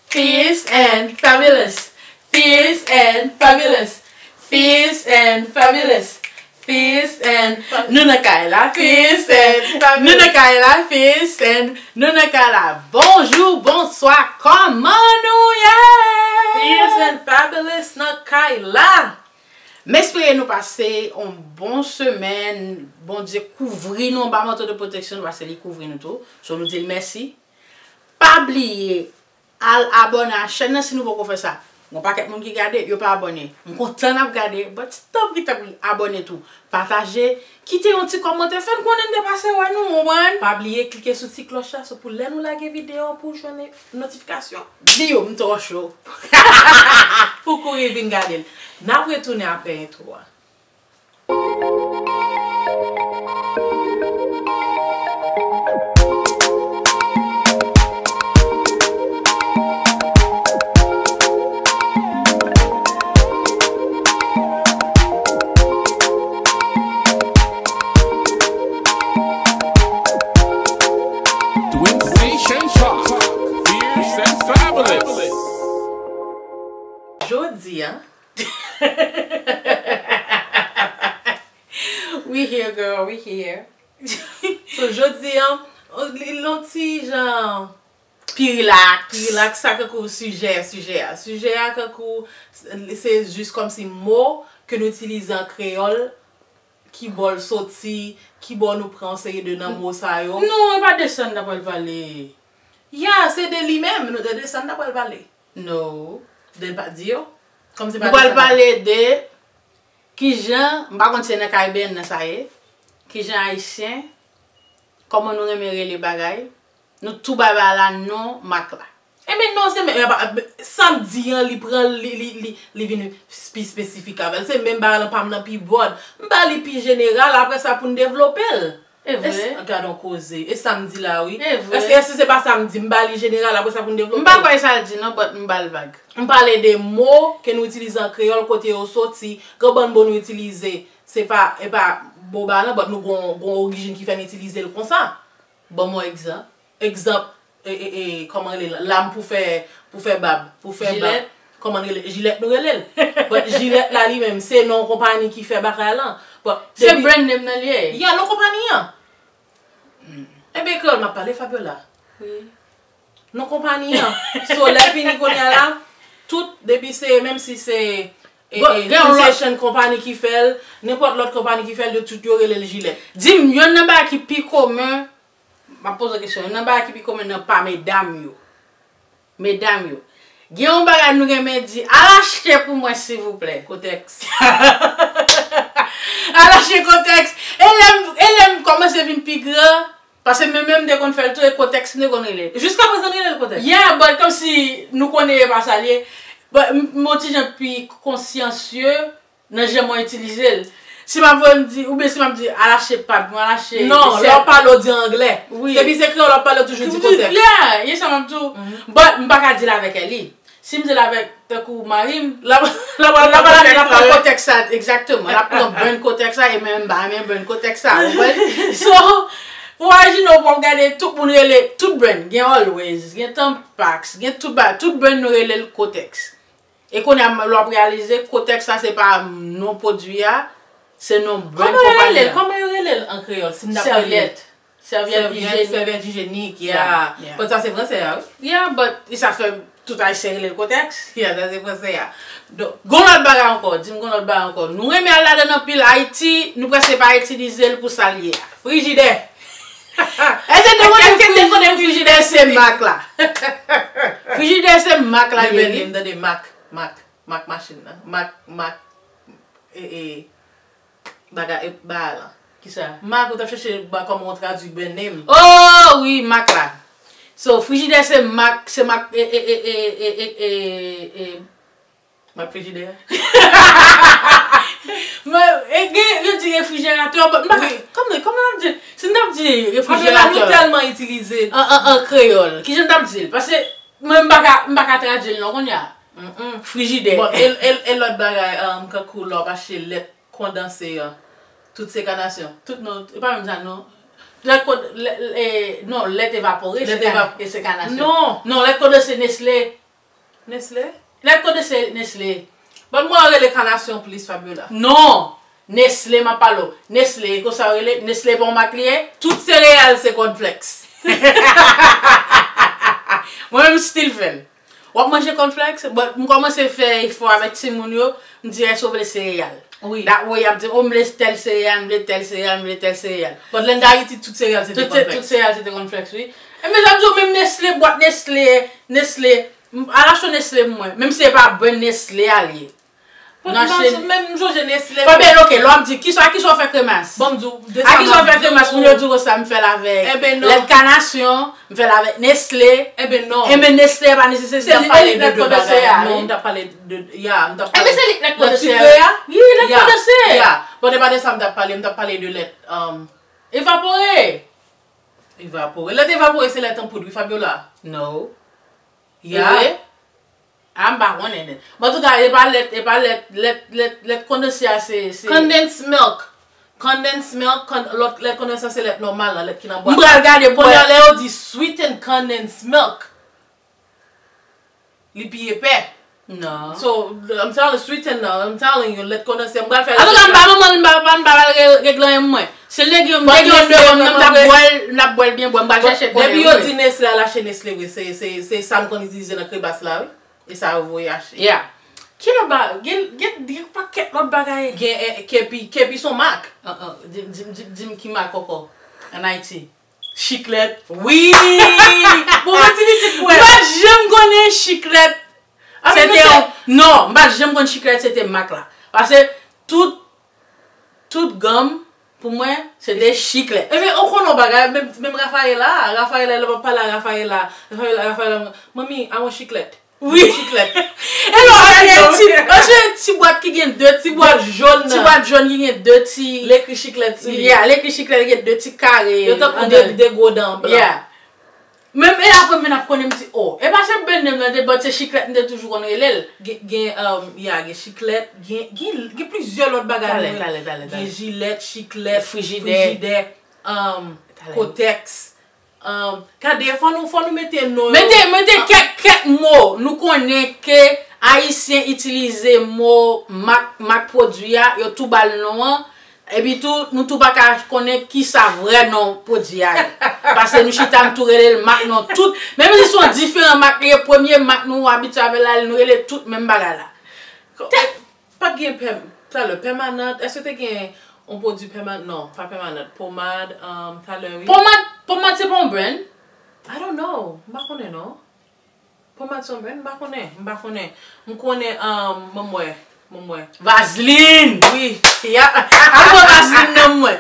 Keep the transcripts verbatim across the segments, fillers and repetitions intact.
Fierce and fabulous. Fierce and fabulous. Fierce and fabulous. Fierce and Nou nan kay la. Fierce and fabulous. Nou nan kay la. Fierce and Nou nan kay la. Bonjou, bonswa, kòman nou ye? Fierce and fabulous nan kay la. M espere nou pase yon bon semèn. Bondye kouvri nou anba manto de pwoteksyon, paske li kouvri nou tou. So nou di l mèsi. Pa bliye al abòne a chèn nan si nou poko fè sa. Gon pakèt moun ki gade, yo pa abòne. M kontan n ap gade, but tanpri, tanpri, abòne tou. Pataje, kite yon ti kòmantè, fè n konnen n te pase wè nou, ou konprann? Pa bliye klike sou ti klòch la, so pou lè nou lage videyo an pou w jwenn notifikasyon. Di yo, m twò cho. Pou kouri vin gade l. N ap retounen apre entwo a. Twin Station Talk, Fierce and Fabulous. Jodi a, We here, girl, we here. So, jodi a, li, li yon ti jan pi rilaks. Pi rilaks, sa kankou sijè, sijè a. Sijè a kankou, se jis kòmsi mo ke nou itilize an kreyòl, ki bò l soti, ki bò nou pran yon seri de nan mo sa yo. Non, e pa de sa n ta pral pale. Ya, se de li menm, nou, de, de sa n ta pral pale. No. De pa di yo. Kòm se pa Nou pral pale de kijan, m pa konn si se nan Karibeyen nan sa ye, kijan Ayisyen, kòman nou renmen rele bagay, nou tou bay bagay la non mak la. Enben non, se menm, e pa, sa m di an, li pran, li, li, li, li vin pi espesifik avè l. Se menm bagay la, pa m nan pi broad. M ba li pi jeneral, apre sa pou n devlope l. E vre. Gad on koze. E sa m di la, wi. E vre. Èske, èske se pa sa m di? M ba li jeneral, apre sa pou n devlope. M pa kwè sa l di non, but m ba l vag. M pale de mo ke nou itilize an kreyòl, kote yo soti, gen bann mo nou itilize. Se pa, e pa boba non, but nou gon, gon orijin ki fè n itilize l konsa. Ban m yon egzanp. Egzanp, e, e, e, kòman rele l? Lam pou fè, pou fè bab, pou fè bab. Jilèt. Kòman n rele? Jilèt nou rele l. But jilèt la li menm, se non konpani ki fè bagay lan. But Se depi brand name nan li ye. Ya, non konpani an. Enben, kreyòl m ap pale, Fabiola. Wi. Non konpani an. So, lè fini kounye a la, tout, depi se, menm si se, e, Bon, e, gen yon lòt Sensation konpani ki fè l, nenpòt lòt konpani ki fè l, yo tout yo rele l jilèt. Di m, yonn nan bagay ki pi komen, m ap poze w kesyon, yonn nan bagay ki pi komen nan pa medam yo. Medam yo. Gen yon bagay nou renmen di, al achte pou mwen, silvouplè. Kotèks. Al achte kotèks. E lè m, e lè m kòmanse vin pi gran, paske mwen menm m te konn fè l tou, e kotèks m te konn rele l. Jiska prezan n rele l kotèks. Yeah, but kòmsi nou konnen e pa sa l ye. But m, m yon ti jan pi konsyansye nan jan mwen itilize l. Si m ap voye m di, oubyen si m ap di, al achte pad, mwen al achte Non, lè w pale, w di anglè. Wi. Depi se kreyòl w ap pale, w toujou di kotèks. Yeah, e sa m ap di w. But m pa ka di l avèk Ellie. Si m di l avèk, tankou mari m, l ap, l ap, l ap, l ap pran kotèks la, egzakteman. L ap pran brand kotèks la, e mwen menm m pa renmen brand kotèks la, ou konprann? So, pou imajine w, pou w gade tout moun rele, tout brand, gen Always, gen Tampax, gen tout ba, tout brand nou rele l kotèks. E kounye a, lè w ap reyalize, kotèks la se pa non pwodui a, se non brand konpayi a. Kòman yo rele l? Kòman yo rele l an kreyòl? Si m t ap rele l Sèvyèt. Sèvyèt ijyenik. Sèvyèt ijyenik, yeah. Yeah, yeah. But sa se fransè a, wi. Yeah, but e sa fè tout Ayisyen rele l kotèks. Yeah, sa se fransè a. Donk, gon lòt bagay ankò, di m gon lòt bagay ankò. Nou renmen al ladan l anpil, Ayiti, nou prèske pa itilize l pou sa l ye a. Frijidè. Èske nou konnen frijidè se mak la? Frijidè se mak la, ye wi. M tande mak, mak, mak machin nan. Mak, mak, e, e, bagay, e, bagay lan. Kisa? Mak, ou t ap chèche ba kòman w tradui brand name. Oh, wi, mak la. So, frijidè se mak, se mak, e, e, Mak frijidè. Men, e, gen, yo di refrijeratè, but m pa ka, kòman, kòman n ap di? Si n t ap di refrijeratè. Fabiola, nou tèlman itilize. An, an, an kreyòl. Kijan n t ap di l? Paske mwen, m pa ka, m pa ka tradui l non, kounye a. Frijidè. Bon, e, e, e lòt bagay, um, kankou lè w ap achte lèt kondanse an. Tout se kanasyon. Tout non, e pa menm sa non. Lèt kond-, lè, lè, e, non, lèt evapore, se kana-, e se kanasyon. Non. Non, lèt kondanse Nestlé. Nestlé? Lèt kondensye Nestlé. Ban m mwen rele Kanasyon plis, Fabiola. Non! Nestlé, m ap pale w. Nestlé, e konsa yo rele? Nestlé pa yon mak li ye? Tout sereyal se cornflakes. Mwen menm still fè l. W ap manje cornflakes? Bon, m kòmanse fè efò avèk timoun yo, m di, èske w vle sereyal? Wi. Dat woy ap di, o, m vle tèl sereyal, m vle tèl sereyal, m vle tèl sereyal. But lè n t Ayiti, tout sereyal se te Tout se- cornflakes. Tout sereyal se te cornflakes, wi. E mezanmi, menm Nestlé, bwat Nestlé, Nestlé, m al achte Nestlé mwen, menm si se pa brand Nestlé a li ye. Pou Nan m pa chen- menm m sonje Nestlé. Fò byen, ok, lè w ap di, kisa, kisa w fè kremas? Bon, m di w, de A sa kisa w m ap fè di kremas? Moun yo w. Di w konsa, m fè l avèk Enben non. Lèt Kanasyon, m fè l avèk Nestlé. Enben non. Enben Nestlé pa nesesè. Se li, lèt kondensye a, Non, wi. M t ap pale de, ya, m t ap Enben pale se li k lèt lèt kondensye a. Sikré a? Wi, lèt Ya, kondensye. Ya. Bon, e pa de sa m t ap pale, m t ap pale de lèt, um, Evapore. Evapore. Lèt evapore se lèt an poud, wi, Fabiola. No. Ya. E vre? A, m pa konnen, nen. Bon, antouka, e pa lèt, e pa lèt, lèt, lèt, lèt kondensye a, se, se Condensed milk. Condensed milk, kon- lòt lèt kondensye a se lèt nòmal la, lèt ki nan bwat M pral la. Gade pou Kounye a, lè yo di sweetened condensed milk, li pi epè. Non. So, I'm telling, sweetened, I'm telling you, lèt kondensye, m pral fè Antouka, m pa manman, m pa, pa, m pa pral re- regle anyen mwen. Se legi yo, m Bon, legi yo Nestlé, devan m nan, m t ap Nestlé. Bwè l, m t ap bwè l byen bwè, m pral chèche Depi konnen yo mwen. Di Nestlé, al achte Nestlé vre, se, se, se sa m konn itilize nan krebas la, wi. E sa yo voye achte. Yeah. Ki lòt ba, gen, gen, gen pakèt lòt bagay. Gen, eh, Kepi, Kepi son mak. Uh, uh, di, di, di, di m ki mak ankò. An Ayiti. Chiklèt. Wi! Bon, mwen ti pitit pou wè. M pa t janm konnen chiklèt. Ah, se te yon, non, m pa t janm konn chiklèt se te mak la. Paske tout, tout gam, pou mwen, se te chiklèt. Ebyen, ou konnen yon bagay, menm, menm Rafaela, Rafaela, lè m ap pale a Rafaela, Rafaela, Rafaela, manmi, I want chiklèt. Wi. Chiklèt. E lè w gade ti, anchè ti bwat ki gen de ti bwat jòn nan. Ti bwat jòn ki gen de ti L ekri chiklèt sou li. Yeah, l ekri chiklèt, gen de ti kare. Yo tankou de, de gwo dan blan. Yeah. Menm e apre m vin ap konnen m di, oh, e pa se bennenm nan te, but se chiklèt m te toujou konn rele l. Gen, gen, um, yeah, gen chiklèt, gen, gen, gen plizyè lòt bagay. Talè, talè, talè, talè. Gen jilèt, chiklèt, frijidè, frijidè, um, kotèks. Um, gade, fò nou, fò nou mete non yo. Mete, mete kèk, kèk mo nou konnen ke Ayisyen itilize mo mak, mak pwodui a, yo tou ba l non an, epi tou, nou tou pa ka konnen kisa vrè non pwodui a ye. Paske nou chita, nou tou rele l mak non tout. Menm si se yon diferan mak li ye, premye mak nou abitye avè l la, nou rele tout menm bagay la. Tèt. Pa t gen pèm, talè, pèmanant. Èske te gen yon pwodui pèmanant? Non, pa pèmanant. Pomad, um, talè, wi. Pomad, pomad se pa yon brand? I don't know. M pa konnen, non. Pomad se yon brand? M pa konnen. M pa konnen. M konnen, um, ban m wè. Ban m wè. Vaseline! Wi. Yap. Al pran Vaseline nan mwen.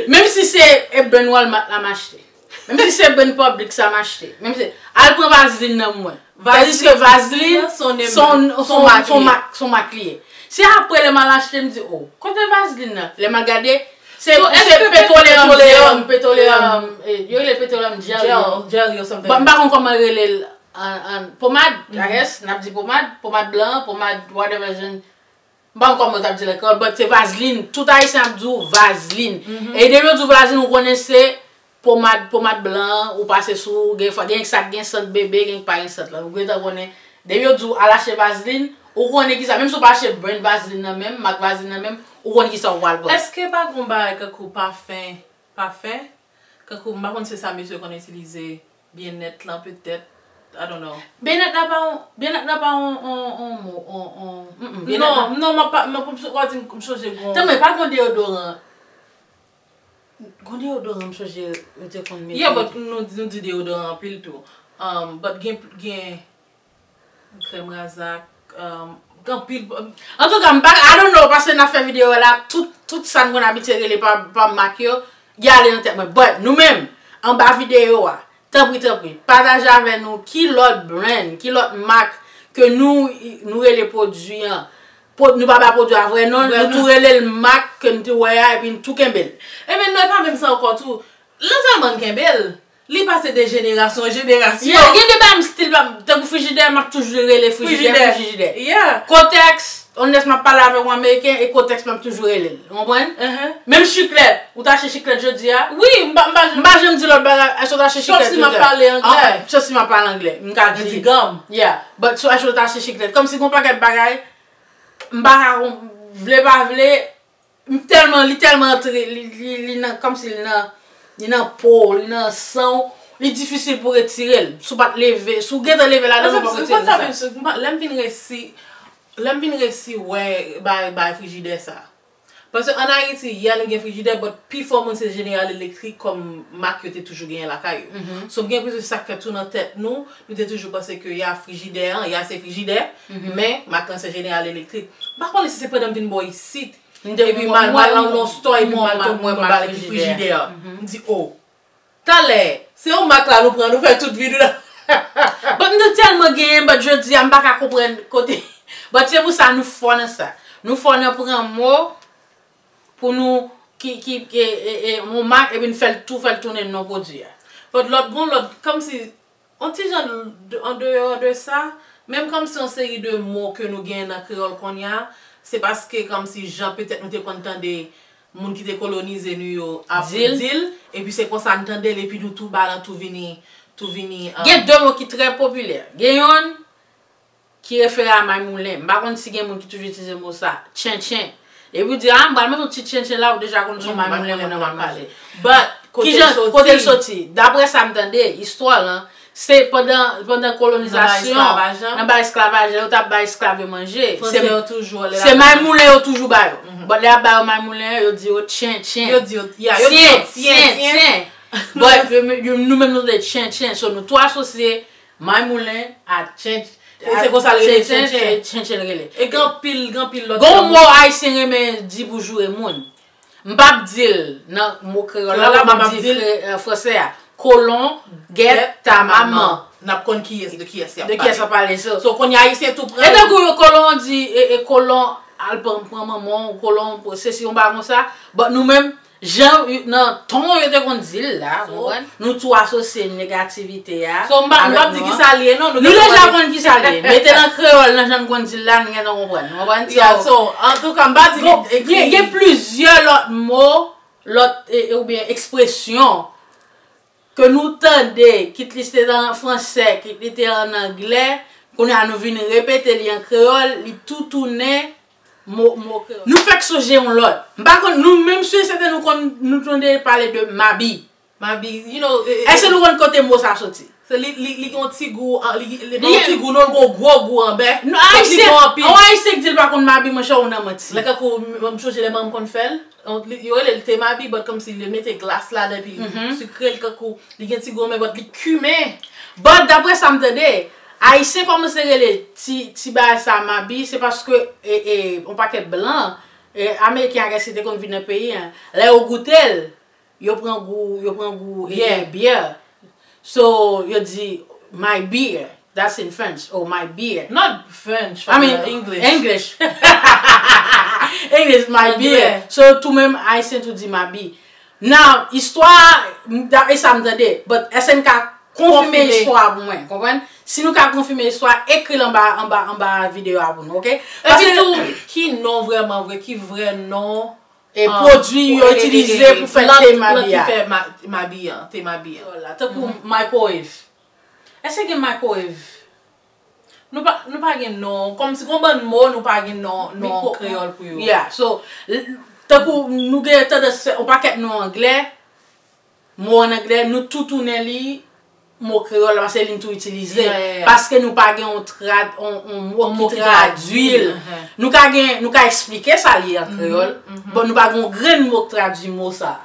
Menm si se e brand Walmart la m achte. Menm si se brand Publix sa m achte. Menm si, al pran Vaseline nan mwen. Tandis ke Vaseline, se yon, se yon mak, se yon mak li ye. Se apre lè m al achte, m di, oh, kote Vaseline nan? Lè m al gade, se, se petroleum, petroleum, petroleum, eh, yo rele petroleum gel, gel, non? Gel, yo something. Bon, m pa konn kòman yo rele l an, an pomad, I guess, n ap di pomad, pomad blan, pomad whatever, jan, m pa konn kòman yo t ap di l ankò, but se Vaseline, tout Ayisyen ap di w Vaseline. E depi yo di w Vaseline, ou konnen se pomad, pomad blan an, ou pase sou, gen fwa, gen sa k gen sant bebe, gen k pa gen sant lan. Ou gentan konnen, depi yo di w al achte Vaseline, ou konnen kisa, menm si w pa achte brand Vaseline nan menm, mak Vaseline nan menm, ou konnen kisa w pral pran. Èske pa gen yon bagay kankou pafen, pafen? Kankou, m pa konn si se sa mesye konn itilize, byennèt lan petèt, I don't know. Byennèt la pa yon, byennèt la pa yon, yon, yon mo, yon, yon, mm, mm, byennèt la. Non, non, m ap pa, m ap, w ap di m, m sonje gon. Tanmen, pa gon deyodoran. Gon deyodoran m sonje yo te konn mete. Yeah, but nou, nou di deyodoran anpil tou. Um, but gen, gen krèm razak, um, gen anpil. Antouka, m pa, I don't know, paske n ap fè videyo la, tout, tout sa n konn abitye rele pa, pa mak yo, y ale nan tèt mwen. But, nou menm, anba videyo a, tanpri, tanpri, pataje avè nou ki lòt brand, ki lòt mak ke nou, nou rele pwodui an. Pwo-, nou pa ba pwodui a vrè non l, nou tou rele l mak ke n te wè a, epi n tou kenbe l. Ebyen, non, e pa menm sa ankò tou. Non sèlman n kenbe l, li pase de jenerasyon an jenerasyon. Yeah, gen de bagay m still pa, tankou frijidè, m ap toujou rele frijidè, frijidè. Yeah. Kotèks, Unless m ap pale avèk yon Ameriken, e Kotex m ap toujou rele l. Ou konprann? Uhum. Menm chiklèt, ou ta achte chiklèt jodi a? Wi, m pa m pa M pa janm di lòt bagay, èske w ta achte Sauf chiklèt si m ap jodi a? Pale anglè. Ah, sauf si m ap pale anglè, m ka Mwen di di. Gum. Yeah, but so èske w ta achte chiklèt? Kòmsi gon pakèt bagay, m pa ka, vle pa vle, m tèlman, li tèlman antre, li, li, li nan, kòmsi li nan, li nan po w, li nan san w, li difisil pou retire l. Si w pa t leve, si w gentan leve ladan l, ou pa retire l sa. Lè m vin resi, lè m vin resi wè bay bay frijidè sa. Paske an Ayiti, ya nou gen frijidè, but pifò moun se General Electric kòm mak yo te toujou genyen lakay yo. So m gen enpresyon se sa k fè tou nan tèt nou, nou te toujou panse ke ya frijidè an, ya se frijidè, men mak lan se General Electric. M pa konnen si se pandan m vin bò isit, epi m al m al nan yon store epi m al tonbe m ba l epi frijidè an. M di oh. Talè, se yon mak la nou pran, nou fè tout vi nou nan. But nou tèlman genyen, but jodi a m pa ka konprann kote. But se pou sa nou fò nan sa. Nou fò nan pran mo pou nou ki ki e, e, e, yon mak epi n fè l tou fè l tounen non pwodui a. But lòt gon lòt kòmsi yon ti jan an deyò de sa, menm kòmsi yon seri de mo ke nou genyen nan kreyòl kounye a, se paske kòmsi jan petèt nou te konn tande moun ki te kolonize nou yo ap di l, epi se konsa n tande l epi nou tou ba lan tou vini tou vini. Gen de mo ki trè popilè. Gen yonn ki refere a may moulen. M pa konn si gen moun ki toujou itilize mo sa. Tchentchen. Epi w di, ah, m pral mete yon ti tchentchen la, ou deja konn se yon may moulen moun nan ap pale. But, kijan, kote l soti? Daprè sa m tande, istwa lan, se pandan, pandan kolonizasyon, nan bay esklavaj, lè yo t ap bay esklav yo manje, se may moulen yo toujou ba yo. But lè y ap ba yo may moulen an, yo di yo tchentchen. Yo di yo, yeah, yo di yo tyen, tyen. But nou menm nou te tchentchen. So nou tou asosye may moulen a tchentchen. E se konsa l rele tchentchen. Tchentchen l rele. E gen anpil, gen anpil lòt. Gen yon mo ayisyen renmen di pou joure moun. M p ap di l nan mo kreyòl la, m ap di fransè a. Kolon, gèt, ta maman. N ap konn kiyès, de kiyès y ap pale. De kiyès y ap pale, so. So, kounye a ayisyen tou pran. E tankou yo kolon di, e, e kolon, al pran, pran manman w, kolon, sesi yon bagay konsa. But nou menm, jan, nan ton yo te konn di l la, w konprann? Nou tou asosye negativite a. So, m pa, m p ap di kisa l ye, non. Nou deja konn kisa l ye. Mete nan kreyòl, nan jan n konn di l la, nou gentan konprann. W konprann? So, antouka, m pa di ki. Gen, gen plizyè lòt mo, lòt, e, oubyen ekspresyon ke nou tande, kit li se nan fransè, kit li te an anglè, kounye a nou vin repete li an kreyòl, li tou tounen mo, mo kreyòl. Nou fèk sonje yon lòt. M pa konn, nou menm si se te nou konn, nou tande pale de mabi. Mabi, you know. Èske nou konn kote mo sa soti? Se li, li, li gen yon ti gou, li, li gen yon ti gou, non, li gen yon gwo gou anbè. Non, ayisyen, yon ayisyen k di l pa konn mabi, monchè, ou nan manti. Lè kankou, m sonje lè manman m konn fè l. Yo rele l te mabi, but kòmsi li mete glas ladan epi li sikre l kankou li gen ti gou men but li kimen. But daprè sa m tande, ayisyen kòmanse rele ti, ti bagay sa mabi, se paske e, e, yon pakèt blan, e, ameriken ak ayisyen te konn vin nan peyi a. Lè yo goute l, yo pran gou, yo pran gou e, e, byè. So, yo di, my beer. That's in French. Oh, my beer. Not French, I mean, English. English. English, my beer. So, tou menm, Ayisyen tou di mabi. Now, istwa, e sa m tande, but èske n ka konfime istwa a pou mwen, konprann? Si nou ka konfime istwa, ekri l anba, anba, anba videyo a pou nou, ok? Epi tou, ki non vrèman vre, ki vrè non E pwodui yo itilize pou fè te mabi a. Plant ki fè mabi an, te mabi an. Tankou microwave. Èske gen microwave? Nou pa, nou pa gen non. Kòmsi gon bann mo, nou pa gen non, non kreyòl pou yo. Yeah, so, tankou nou gen tandans fè yon pakèt non anglè, mo an anglè, nou tou tounen li mo kreyòl la, paske li n tou itilize. Paske nou pa gen yon trad, yon, yon mo ki tradui l. Nou ka gen, nou ka eksplike sa l ye an kreyòl, but nou pa gen yon grenn mo k tradui mo sa.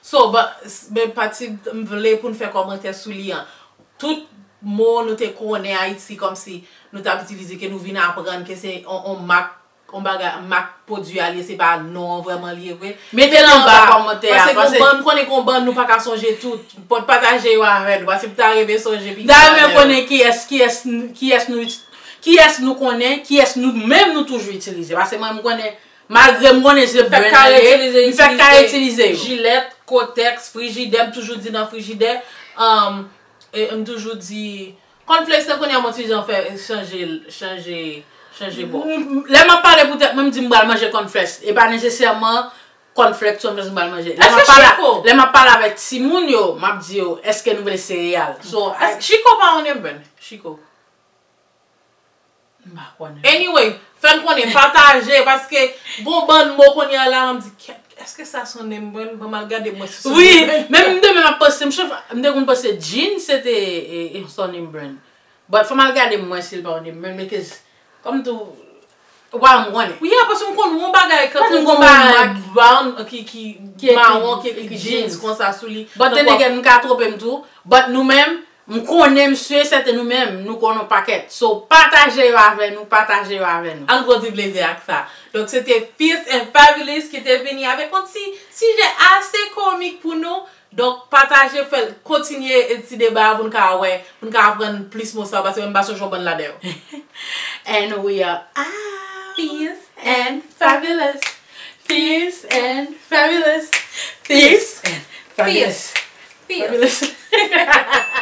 So, but, men pati m vle pou n fè kòmantè sou li an. Tout mo nou te konnen Ayiti kòmsi nou t ap itilize, ke nou vin aprann ke se yon, yon mak yon bagay, mak pwodui a li ye, se pa non an vrèman li ye vre. Mete l anba kòmantè a. Paske gon bann, m konnen gon bann nou pa ka sonje tout. Pòt pataje yo avè nou, paske m ta renmen sonje pita. Dayè m renmen konnen kiyès, kiyès, kiyès nou, kiyès nou konnen, kiyès nou menm nou toujou itilize. Paske mwen m konnen, malgre m konnen se brand nan ye, m fèk ka itilize yo. Jilèt, Kotex, frijidè, m toujou di nan frijidè. E m toujou di, cornflakes lan kounye a m yon ti jan fè chanje, chanje Chanje bò. Lè m ap pale pou tèt mwen, m di m pral manje cornflakes. E pa nesesèman cornflakes cornflakes m pral manje. Lè m ap Èske pale, Chiko? Lè m ap pale avèk timoun yo, m ap di yo, èske nou vle sereyal? So, I- Èske Chiko pa yon name brand? Chiko. M pa konnen. Anyway, fè n konnen, pataje, paske gon bann mo kounye a la, m di, "Kèt, èske sa se yon name brand?" Ban m al gade mwen si se yon Wi, name brand. Menm m te menm ap panse, m chef, m te konn panse jeans se te e, e, se yon name brand. But fò m al gade mwen si l pa yon name brand, because kòm tou, ou pa m konnen. Wi, a, paske m konn yon bagay, Paske kanton m konn bagay yon mak- brown ki, ki Ki ekri mawon, ki ekri jeans. Jeans, konsa sou li. But then again, m ka twonpe m tou. But nou menm, m konnen, m si e sèten nou menm, nou konnen yon pakèt. So, pataje yo avè nou, pataje yo avè nou. An gwo di plezi ak sa. Donk, se te Fierce and Fabulous ki te vini avèk yon ti sijè ase komik pou nou. Donk, pataje, fè l kontinye e ti deba a pou n ka wè, pou n ka aprann plis mo sa yo, paske mwen m pa sonje yon bann ladan yo. And we are out. Fierce and Fabulous. Fierce and fabulous. Fierce and fabulous. Fierce. Fabulous.